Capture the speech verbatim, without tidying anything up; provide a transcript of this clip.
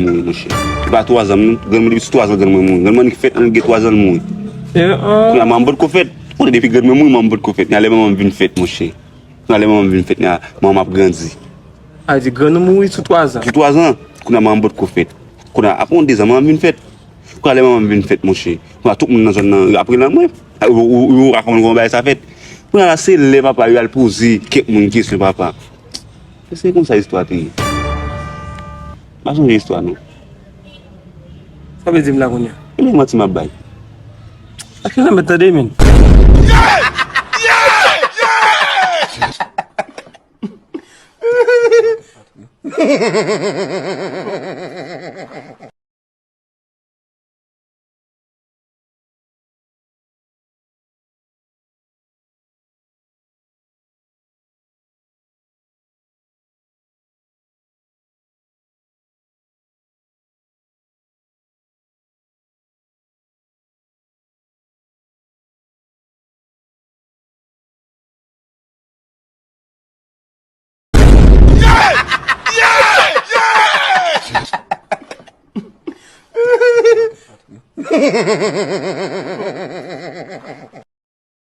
mwen mouri, monchè. Se pa twazan, non. Grann mwen depi sou twazan grann mwen mouri. Grann mwen annik fèt, annik gen twazan l mouri. Kounye a manman m potko fèt. Konnen depi grann mwen mouri, manman m potko fèt. Kounye a lè manman m vin fèt, monchè. Kounye a lè manman m vin fèt, kounye a manman m ap grandi. A di grann ou mouri sou twazan. Sou twazan. Kounye a manman m potko fèt. Kounye a apre yon dezan, manman m vin fèt. Kounye a lè manman m vin fèt, monchè. Kounye a tout moun nan zòn nan ap rele mwen. Ou, ou, ou, ou pa konn kòman bagay sa fèt. Kounye a la, se lè papa yo al poze kèk moun kesyon, papa. Se konsa istwa te ye. M pa sonje istwa, non. Sa w vle di m la kounye a? E men manti m ap bay. Aske sa mèt tande, men.